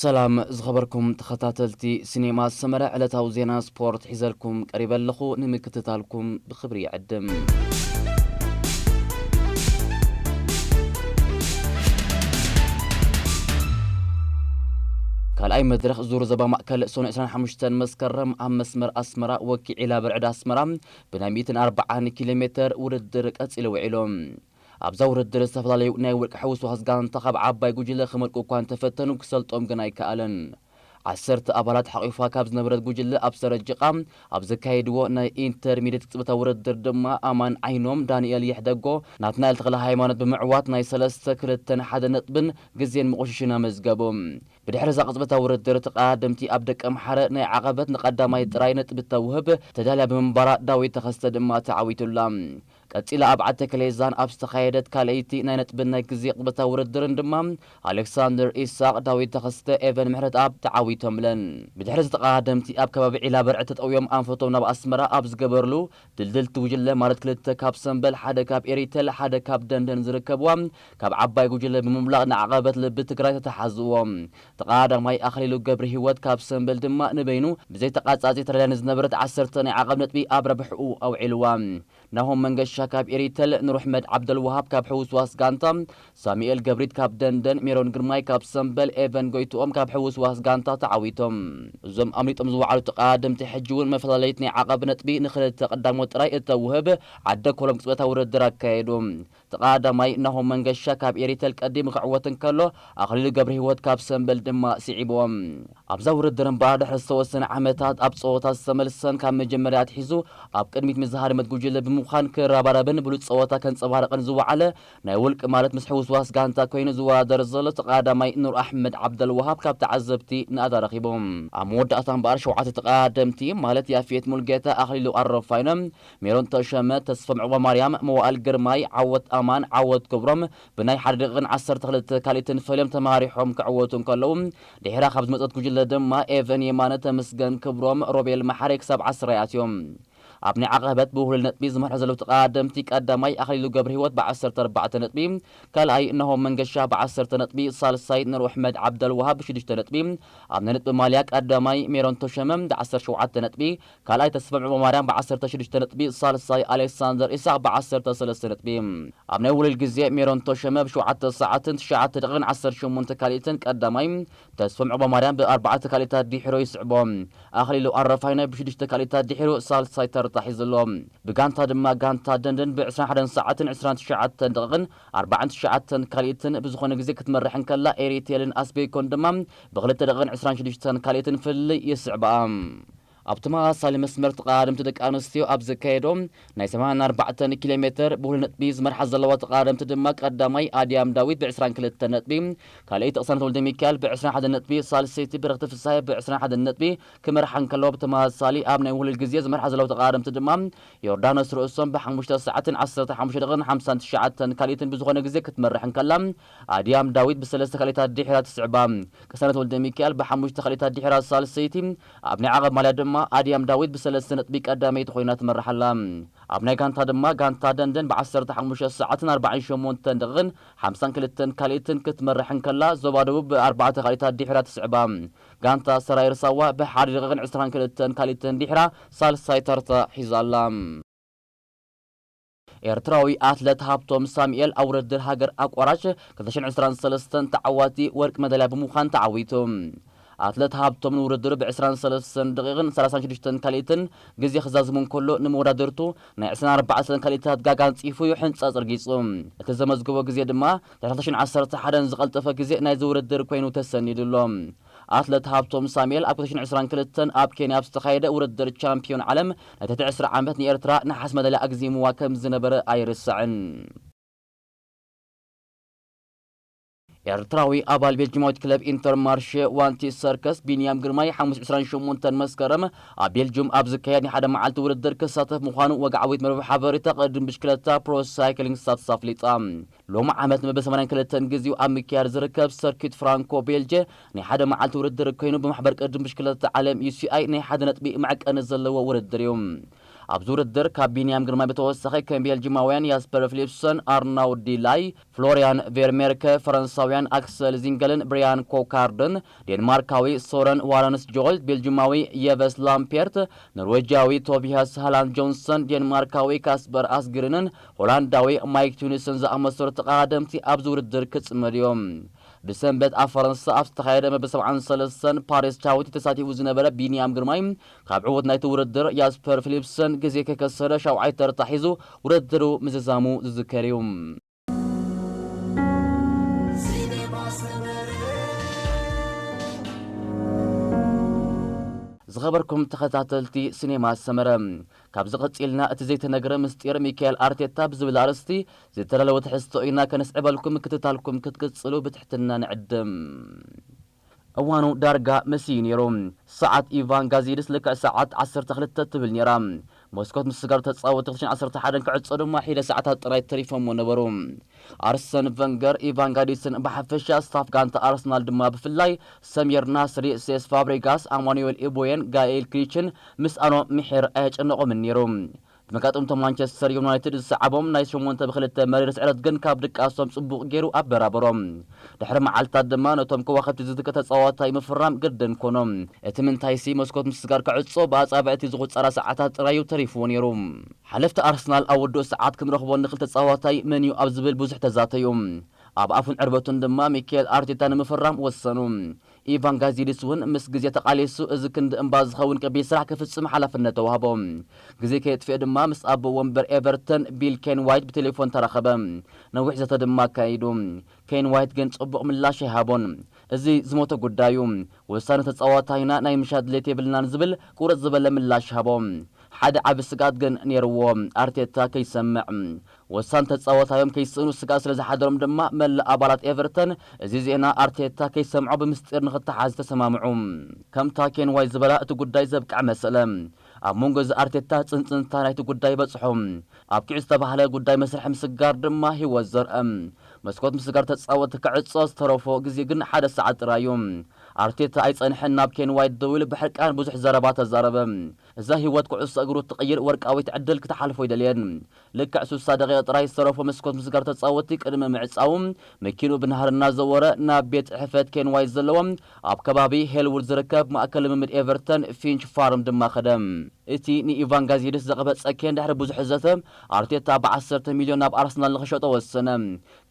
ሰላም ዝኸበርኩም ተኸታተልቲ ሲኔማ ሰመረ፣ ዕለታዊ ዜና ስፖርት ሒዘልኩም ቀሪበ ኣለኹ። ንምክትታልኩም ብኽብሪ ይዕድም። ካልኣይ መድረኽ ዙር ዘባ ማእከል ሰኑይ ዕስራን ሓሙሽተን መስከረም ኣብ መስመር ኣስመራ ወኪዕ ኢላ በርዕድ ኣስመራ ብናይ ሚእትን ኣርባዓን ኪሎ ሜተር ውድድር ቀጺሉ ውዒሉ። ኣብዛ ውድድር ዝተፈላለዩ ናይ ውልቂ ሕውስዋስ ጋንታ ካብ ዓባይ ጉጅለ ክመልቁ እኳ እንተፈተኑ ክሰልጦም ግን ኣይከኣለን። ዓሰርተ ኣባላት ሓቂፋ ካብ ዝነበረት ጉጅለ ኣብ ሰረጅቃ ኣብ ዘካየድዎ ናይ ኢንተርሚዲየት ቅጽበታዊ ውድድር ድማ ኣማን ዓይኖም፣ ዳንኤል ይሕደጎ፣ ናትናኤል ተኽለ ሃይማኖት ብምዕዋት ናይ ሰለስተ ክልተን ሓደ ነጥብን ግዜን መቑሽሽን ኣመዝገቡ። ብድሕሪ እዛ ቅጽበታዊ ውድድር ተቐዳደምቲ ኣብ ደቀምሓረ ናይ ዓቐበት ንቐዳማይ ጥራይ ነጥቢ እተውህብ ተዳልያ ብምንባራ ዳዊት ተኸስተ ድማ ተዓዊቱላ። ቀጺላ ኣብ ዓዲ ተከሌዛን ኣብ ዝተኻየደት ካልኣይቲ ናይ ነጥብን ናይ ግዜ ቅጽበታዊ ውድድርን ድማ ኣሌክሳንደር ኢሳቕ፣ ዳዊት ተኸስተ፣ ኤቨን ምሕረተኣብ ተዓዊቶምለን። ብድሕሪ እዚ ተቐዳደምቲ ኣብ ከባቢ ዒላ በርዒ ተጠውዮም ኣንፈቶም ናብ ኣስመራ ኣብ ዝገበርሉ ድልድልቲ ጉጅለ ማለት ክልተ ካብ ሰምበል፣ ሓደ ካብ ኤሪተል፣ ሓደ ካብ ደንደን ዝርከብዋ ካብ ዓባይ ጉጅለ ብምምላቕ ንዓቐበት ልቢ ትግራይ ተተሓዝዎ። ተቐዳዳማይ ኣኽሊሉ ገብረ ህይወት ካብ ሰምበል ድማ ንበይኑ ብዘይተቓጻጺ ተዳልያ ንዝነበረት ዓሰርተ ናይ ዓቐብ ነጥቢ ኣብ ረብሕኡ ኣውዒልዋ። ናሆም መንገሻ ካብ ኤሪተል፣ ኑርኣሕመድ ዓብደልወሃብ ካብ ሕውስዋስ ጋንታ፣ ሳሙኤል ገብሪት ካብ ደንደን፣ ሜሮን ግርማይ ካብ ሰምበል፣ ኤቨን ጎይትኦም ካብ ሕውስዋስ ጋንታ ተዓዊቶም። እዞም ኣምሊጦም ዝወዓሉ ተቐዳደምቲ ሕጂ እውን መፈላለይት ናይ ዓቐብ ነጥቢ ንኽልተ ቀዳሞት ጥራይ እተውህብ ዓደ ኮሎም ቅጽበታዊ ውድድር ኣካየዱ። ተቐዳዳማይ ናሆም መንገሻ ካብ ኤሪተል ቀዲሙ ክዕወት እንከሎ፣ ኣኽሊሉ ገብረ ህይወት ካብ ሰምበል ድማ ስዒብዎም። ኣብዛ ውድድር እምበኣር ድሕሪ ዝተወሰነ ዓመታት ኣብ ጸወታ ዝተመልሰን ካብ መጀመርያ ኣትሒዙ ኣብ ቅድሚት ምስ ዝሃደመት ጉጅለ ብምዃን ክረባረብን ብሉጽ ጸወታ ከንጸባርቕን ዝወዓለ ናይ ውልቂ ማለት ምስ ሕውስዋስ ጋንታ ኮይኑ ዝወዳደር ዘሎ ተቐዳዳማይ ኑር ኣሕመድ ዓብደልወሃብ ካብ ተዓዘብቲ ናእዳ ረኺቡ። ኣብ መወዳእታ እምበኣር ሸውዓተ ተቐዳደምቲ ማለት ያፌት ሙልጌታ፣ ኣኽሊሉ ኣረፋይነ፣ ሜሮን ተሸመ፣ ተስፎም ዑቕባማርያም፣ መዋእል ግርማይ፣ ዓወት ኣማን፣ ዓወት ክብሮም ብናይ ሓደ ደቂቕን ዓሰርተ ክልተ ካልኢትን ፈልዮም ተማሪሖም ክዕወቱ እንከለዉ፣ ድሒራ ካብ ዝመጸት ጉጅለ ድማ ኤቨን የማነ፣ ተመስገን ክብሮም፣ ሮቤል መሓሪ ክሳብ ዓስራይ ኣትዮም። ኣብ ናይ ዓቐበት ብውህሉል ነጥቢ ዝመርሑ ዘለዉ ተቐዳደምቲ ቀዳማይ ኣኽሊሉ ገብረ ህይወት ብዓሰርተ ኣርባዕተ ነጥቢ፣ ካልኣይ ናሆም መንገሻ ብዓሰርተ ነጥቢ፣ ሳልሳይ ኑር ኣሕመድ ዓብደልወሃብ ብሽዱሽተ ነጥቢ፣ ኣብ ናይ ነጥቢ ማልያ ቀዳማይ ሜሮን ተሸመ ብዓሰርተ ሸውዓተ ነጥቢ፣ ካልኣይ ተስፋም ዑቕባማርያም ብዓሰርተ ሽዱሽተ ነጥቢ፣ ሳልሳይ ኣሌክሳንደር ኢሳቕ ብዓሰርተ ሰለስተ ነጥቢ። ኣብ ናይ ውልል ግዜ ሜሮን ተሸመ ብሸውዓተ ሰዓትን ትሽዓተ ደቂቕን ዓሰርተ ሸሞንተ ካልኢትን ቀዳማይ፣ ተስፋም ዑቕባማርያም ብኣርባዕተ ካልኢታት ድሒሩ ይስዕቦ። ኣኽሊሉ ኣረፋይነ ብሽዱሽተ ካልኢታት ድሒሩ ሳልሳይ ተርታ ሒዙ ኣሎ። ብጋንታ ድማ ጋንታ ደንደን ብዕስራን ሓደን ሰዓትን ዕስራን ትሽዓተን ደቂቕን ኣርባዓን ትሽዓተን ካልኢትን ብዝኾነ ግዜ ክትመርሕ እንከላ፣ ኤሪቴልን ኣስቤኮን ድማ ብኽልተ ደቂቕን ዕስራን ሽዱሽተን ካልኢትን ፍልልይ ይስዕብኣ። ኣብ ተመሳሳሊ መስመር ተቐዳደምቲ ደቂ ኣንስትዮ ኣብ ዘካየዶ ናይ ሰማንያን ኣርባዕተን ኪሎ ሜተር ብሁሉ ነጥቢ ዝመርሓ ዘለዋ ተቐዳደምቲ ድማ ቀዳማይ ኣድያም ዳዊት ብዕስራን ክልተን ነጥቢ፣ ካልኣይቲ ቅሳነት ወልደ ሚካኤል ብዕስራን ሓደን ነጥቢ፣ ሳልሰይቲ ብረኽቲ ፍሳሐ ብዕስራን ሓደን ነጥቢ ክመርሓ እንከለዋ፣ ብተመሳሳሊ ኣብ ናይ ውህሉል ግዜ ዝመርሓ ዘለዋ ተቐዳደምቲ ድማ ዮርዳኖስ ርእሶም ብሓሙሽተ ሰዓትን ዓሰርተ ሓሙሽተ ደቂቕን ሓምሳን ትሽዓተን ካልኢትን ብዝኾነ ግዜ ክትመርሕ እንከላ፣ ኣድያም ዳዊት ብሰለስተ ካልኢታት ድሒራ ትስዕባ። ቅሳነት ወልደ ሚካኤል ብሓሙሽተ ካልኢታት ድሒራ ሳልሰይቲ፣ ኣብ ናይ ዓቐብ ማልያ ድማ ኣድያም ዳዊት ብሰለስተ ነጥቢ ቀዳመይቲ ኮይና ትመርሕ ኣላ። ኣብ ናይ ጋንታ ድማ ጋንታ ደንደን ብዓሰርተ ሓሙሽተ ሰዓትን ኣርባዓን ሸሞንተን ደቂቕን ሓምሳን ክልተን ካልኢትን ክትመርሕ እንከላ፣ ዞባ ደቡብ ብኣርባዕተ ካልኢታት ድሒራ ትስዕባ። ጋንታ ሰራየር ሳዋ ብሓደ ደቂቕን ዕስራን ክልተን ካልኢትን ድሒራ ሳልሳይ ተርታ ሒዛ ኣላ። ኤርትራዊ ኣትለት ሃብቶም ሳሙኤል ኣብ ውድድር ሃገር ኣቋራጭ ክልተ ሽሕን ዕስራን ሰለስተን ተዓዋቲ ወርቂ መዳልያ ብምዃን ተዓዊቱ። ኣትለት ሃብቶም ንውድድሩ ብዕስራን ሰለስተን ደቂቕን ሰላሳን ሽዱሽተን ካልኢትን ግዜ ክዛዝሙ እንከሎ፣ ንመወዳድርቱ ናይ ዕስራን ኣርባዕተን ካልኢታት ጋጋ ኣንጺፉ እዩ ሕንጻጽ ርጊጹ። እቲ ዘመዝገቦ ግዜ ድማ ድሕሪ ክልተ ሽሕን ዓሰርተ ሓደን ዝቐልጠፈ ግዜ ናይዚ ውድድር ኮይኑ ተሰኒዱ ኣሎ። ኣትለት ሃብቶም ሳሙኤል ኣብ ክልተ ሽሕን ዕስራን ክልተን ኣብ ኬንያ ኣብ ዝተኻየደ ውድድር ቻምፒዮን ዓለም ናይ ትሕቲ ዕስራ ዓመት ንኤርትራ ነሓስ መዳልያ ኣግዚምዋ ከም ዝነበረ ኣይርሳዕን። ኤርትራዊ ኣባል ቤልጂማዊት ክለብ ኢንተርማርሼ ዋንቲ ሰርከስ ቢንያም ግርማይ ሓሙስ ዕስራን ሸሞንተን መስከረም ኣብ ቤልጅም ኣብ ዝካየድ ናይ ሓደ መዓልቲ ውድድር ክሳተፍ ምዃኑ ወግዓዊት መርበብ ሓበሬታ ቅድድም ብሽክለታ ፕሮ ሳይክሊንግ ስታትስ ኣፍሊጣ። ሎሚ ዓመት መበል ሰማንያን ክልተን ግዜኡ ኣብ ምክያድ ዝርከብ ሰርኪት ፍራንኮ ቤልጀ ናይ ሓደ መዓልቲ ውድድር ኮይኑ፣ ብማሕበር ቅድድም ብሽክለታ ዓለም ዩ ሲ ኣይ ናይ ሓደ ነጥቢ መዐቀኒ ዘለዎ ውድድር እዩ። ኣብዚ ውድድር ካብ ቢንያም ግርማይ ብተወሳኺ ከም ቤልጂማውያን ያስፐር ፊሊፕሰን፣ ኣርናውድ ዲላይ፣ ፍሎሪያን ቬርሜርከ፣ ፈረንሳውያን ኣክሰል ዚንገልን ብሪያን ኮካርድን፣ ዴንማርካዊ ሶረን ዋረንስ ጆል፣ ቤልጂማዊ የቨስ ላምፔርት፣ ኖርዌጃዊ ቶቢያስ ሃላንድ ጆንሰን፣ ዴንማርካዊ ካስፐር ኣስግሪንን ሆላንዳዊ ማይክ ቱኒስን ዝኣመሰሉ ተቐዳደምቲ ኣብዚ ውድድር ክጽመዱ እዮም። ብሰንበት ኣብ ፈረንሳ ኣብ ዝተኻየደ መበል ሰብዓን ሰለስተን ፓሪስ ቻውቲ ተሳቲፉ ዝነበረ ቢንያም ግርማይ፣ ካብ ዕዉት ናይቲ ውድድር ያስፐር ፊሊፕሰን ግዜ ከይከሰረ ሻውዓይ ተርታ ሒዙ ውድድሩ ምዝዛሙ ዝዝከር እዩ። ዝኸበርኩም ተኸታተልቲ ሲኔማ ሰመረ፣ ካብዚ ቀጺልና እቲ ዘይተነግረ ምስጢር ሚካኤል ኣርቴታ ብዝብል ኣርእስቲ ዝተዳለወ ትሕዝቶ ኢና ከነስዕበልኩም፣ ምክትታልኩም ክትቅጽሉ ብትሕትና ንዕድም። እዋኑ ዳርጋ መሲዩ ነይሩ። ሰዓት ኢቫን ጋዚድስ ልክዕ ሰዓት ዓሰርተ ክልተ ትብል ነይራ። መስኮት ምስጋር ተጻወቲ ክልተ ሽሕን ዓሰርተ ሓደን ክዕጾ ድማ ሒደ ሰዓታት ጥራይ ተሪፎሞ ነበሩ። ኣርሰን ቨንገር፣ ኢቫን ጋዲስን ብሓፈሻ ስታፍ ጋንታ ኣርሰናል ድማ ብፍላይ ሰሚር ናስሪ፣ ሴስ ፋብሪጋስ፣ ኣማኑኤል ኢቦየን፣ ጋኤል ክሊችን ምስኣኖ ምሒር ኣየጨነቖምን ነይሩ። ብመጋጥምቶም ማንቸስተር ዩናይትድ ዝሰዓቦም ናይ ሸሞንተ ብክልተ መሪር ስዕረት ግን ካብ ድቃሶም ጽቡቕ ገይሩ ኣበራበሮም። ድሕሪ መዓልታት ድማ ነቶም ከዋኽብቲ ዝትክእ ተጻዋታይ ምፍራም ግድን ኮኖ። እቲ ምንታይሲ መስኮት ምስጋር ክዕጾ ብኣጻብዕቲ ዝቑጸራ ሰዓታት ጥራዩ ተሪፍዎ ነይሩ። ሓለፍቲ ኣርሰናል ኣብ ውዱእ ሰዓት ክንረኽቦ ንኽእል ተጻዋታይ መን'ዩ ኣብ ዝብል ብዙሕ ተዛተዩ። ኣብ ኣፉን ዕርበቱን ድማ ሚካኤል ኣርቴታ ንምፍራም ወሰኑ። ኢቫን ጋዚዲስ እውን ምስ ግዜ ተቓሊሱ እዚ ክንዲ እምባ ዝኸውን ከቢድ ስራሕ ክፍጽም ሓላፍነት ተዋህቦ። ግዜ ከየጥፍኤ ድማ ምስ ኣቦ ወንበር ኤቨርተን ቢል ኬን ዋይት ብቴሌፎን ተራኸበ። ነዊሕ ዘተ ድማ ኣካይዱ። ኬን ዋይት ግን ጽቡቕ ምላሽ ኣይሃቦን። እዚ ዝሞተ ጉዳይ እዩ። ወሳኒ ተጻዋታይና ናይ ምሻት ድሌት የብልናን ዝብል ቁርጽ ዝበለ ምላሽ ሃቦ። ሓደ ዓቢ ስግኣት ግን ነይርዎ፣ ኣርቴታ ከይሰምዕ። ወሳኒ ተጻዋታዮም ከይስእኑ ስግኣት ስለ ዝሓደሮም ድማ መላእ ኣባላት ኤቨርተን እዚ ዜና ኣርቴታ ከይሰምዖ ብምስጢር ንኽተሓዝ ተሰማምዑ። ከምታ ኬን ዋይት ዝበላ እቲ ጉዳይ ዘብቅዐ መሰለ። ኣብ መንጎ እዚ ኣርቴታ ጽንጽንታ ናይቲ ጉዳይ በጽሑ። ኣብ ኪዑ ዝተባህለ ጉዳይ መስርሒ ምስጋር ድማ ህይወት ዘርአ። መስኮት ምስጋር ተጻወቲ ክዕጾ ዝተረፎ ግዜ ግን ሓደ ሰዓት ጥራይ እዩ። ኣርቴታ ኣይጸንሐን ናብ ኬን ዋይት ደዊሉ ብሕርቃን ብዙሕ ዘረባ ተዛረበ። እዛ ህይወት ኩዕሶ እግሩ እትቕይር ወርቃዊት ዕድል ክትሓልፎ ኣይደለየን። ልክዕ ስሳ ደቂቕ ጥራይ ዝተረፎ መስኮት ምስጋር ተጻወቲ ቅድሚ ምዕጻዉ መኪኑ ብናህሪ እናዘወረ ናብ ቤት ጽሕፈት ኬን ዋይት ዘለዎ ኣብ ከባቢ ሄልውድ ዝርከብ ማእከል ልምምድ ኤቨርተን ፊንች ፋርም ድማ ከደ። እቲ ንኢቫን ጋዚድስ ዘቐበጸ ኬን ድሕሪ ብዙሕ ዘተ ኣርቴታ ብዓሰርተ ሚልዮን ናብ ኣርሰናል ንኽሸጦ ወሰነ።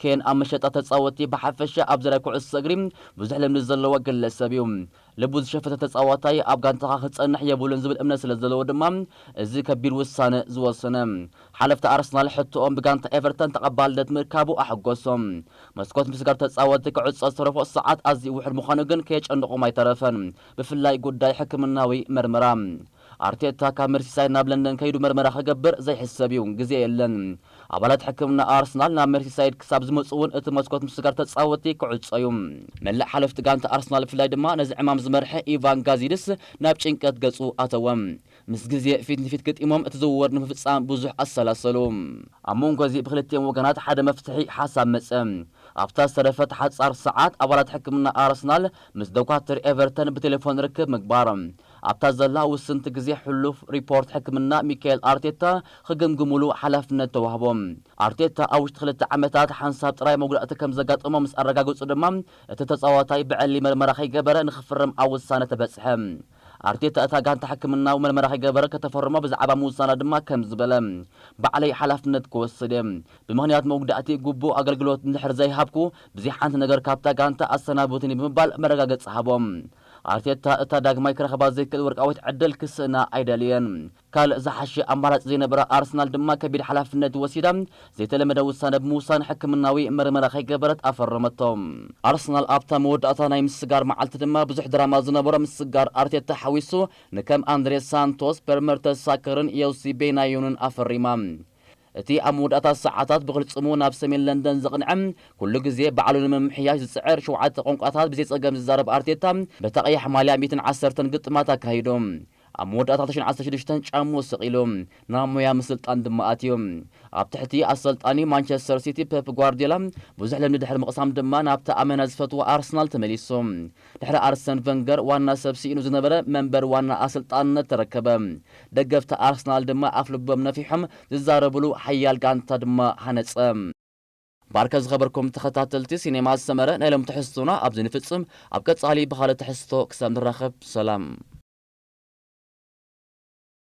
ኬን ኣብ መሸጣ ተጻወቲ ብሓፈሻ ኣብ ዘርያ ኩዕሶ እግሪ ብዙሕ ልምዲ ዘለዎ ግለሰብ እዩ። ልቡ ዝሸፈተ ተጻዋታይ ኣብ ጋንታኻ ክጸንሕ የብሉን ዝብል እምነት ስለ ዘለዎ ድማ እዚ ከቢድ ውሳነ ዝወሰነ። ሓለፍቲ ኣርሰናል ሕቶኦም ብጋንታ ኤቨርተን ተቐባልነት ምርካቡ ኣሐጎሶም። መስኮት ምስጋር ተጻወቲ ክዕጾ ዝተረፎ ሰዓት ኣዝዩ ውሑድ ምዃኑ ግን ከየጨንቖም ኣይተረፈን። ብፍላይ ጉዳይ ሕክምናዊ መርመራ። ኣርቴታ ካብ መርሲሳይድ ናብ ለንደን ከይዱ መርመራ ክገብር ዘይሕሰብ እዩ፣ ግዜ የለን። ኣባላት ሕክምና ኣርሰናል ናብ መርሲሳይድ ክሳብ ዝመጹ እውን እቲ መስኮት ምስጋር ተጻወቲ ክዕጾ እዩ። መላእ ሓለፍቲ ጋንታ ኣርሰናል ብፍላይ ድማ ነዚ ዕማም ዝመርሐ ኢቫን ጋዚድስ ናብ ጭንቀት ገጹ ኣተወ። ምስ ግዜ ፊት ንፊት ገጢሞም እቲ ዝውውር ንምፍጻም ብዙሕ ኣሰላሰሉ። ኣብ መንጎ እዚ ብክልቲኦም ወገናት ሓደ መፍትሒ ሓሳብ መጸ። ኣብታ ዝተረፈት ሓጻር ሰዓት ኣባላት ሕክምና ኣርሰናል ምስ ዶኳትር ኤቨርተን ብቴሌፎን ርክብ ምግባር። ኣብታ ዘላ ውስንቲ ግዜ ሕሉፍ ሪፖርት ሕክምና ሚካኤል ኣርቴታ ክግምግሙሉ ሓላፍነት ተዋህቦም። ኣርቴታ ኣብ ውሽጢ ክልተ ዓመታት ሓንሳብ ጥራይ መጉዳእቲ ከም ዘጋጠሞ ምስ ኣረጋገጹ ድማ እቲ ተጻዋታይ ብዕሊ መርመራ ከይገበረ ንኽፍርም ኣብ ውሳነ ተበጽሐ። ኣርቴታ እታ ጋንታ ሕክምናዊ መርመራ ከይገበረ ከተፈርሞ ብዛዕባ ምውሳና ድማ ከም ዝበለ፣ ባዕለይ ሓላፍነት ክወስድ እየ። ብምኽንያት መጉዳእቲ ግቡእ ኣገልግሎት እንድሕር ዘይሃብኩ ብዘይ ሓንቲ ነገር ካብታ ጋንታ ኣሰናብቱኒ ብምባል መረጋገጺ ሃቦም። ኣርቴታ እታ ዳግማይ ክረኽባ ዘይክእል ወርቃዊት ዕድል ክስእና ኣይደልየን። ካልእ ዝሓሸ ኣማራጺ ዘይነበራ ኣርሰናል ድማ ከቢድ ሓላፍነት ወሲዳ ዘይተለመደ ውሳነ ብምውሳን ሕክምናዊ መርመራ ከይገበረት ኣፈረመቶ። ኣርሰናል ኣብታ መወዳእታ ናይ ምስጋር መዓልቲ ድማ ብዙሕ ድራማ ዝነበሮ ምስጋር ኣርቴታ ሓዊሱ ንከም ኣንድሬ ሳንቶስ፣ ፐርመርተሳከርን ዮሲ ቤናዩንን ኣፈሪማ። እቲ ኣብ መወዳእታ ሰዓታት ብቕልጽሙ ናብ ሰሜን ለንደን ዘቕንዐ፣ ኩሉ ግዜ ባዕሉ ንምምሕያሽ ዝጽዕር፣ ሸውዓተ ቋንቋታት ብዘይ ጸገም ዝዛረብ ኣርቴታ፣ በታ ቀያሕ ማልያ ሚእትን ዓሰርተን ግጥማት ኣካይዱ። ኣብ መወዳእታ ክልተ ሽሕን ዓሰርተ ሽዱሽተን ጫሙ ሰቒሉ ናብ ሞያ ምስልጣን ድማ ኣትዩ። ኣብ ትሕቲ ኣሰልጣኒ ማንቸስተር ሲቲ ፔፕ ጓርዲዮላ ብዙሕ ልምዲ ድሕሪ ምቕሳም ድማ ናብታ ኣመና ዝፈትዋ ኣርሰናል ተመሊሱ። ድሕሪ ኣርሰን ቨንገር ዋና ሰብ ስኢኑ ዝነበረ መንበር ዋና ኣሰልጣንነት ተረከበ። ደገፍቲ ኣርሰናል ድማ ኣፍ ልቦም ነፊሖም ዝዛረብሉ ሓያል ጋንታ ድማ ሃነጸ። ባርከ ዝኸበርኩም ተኸታተልቲ ሲኔማ ሰመረ፣ ናይ ሎም ትሕዝቶና ኣብዚ ንፍጽም። ኣብ ቀጻሊ ብኻልእ ትሕዝቶ ክሳብ ንራኸብ ሰላም።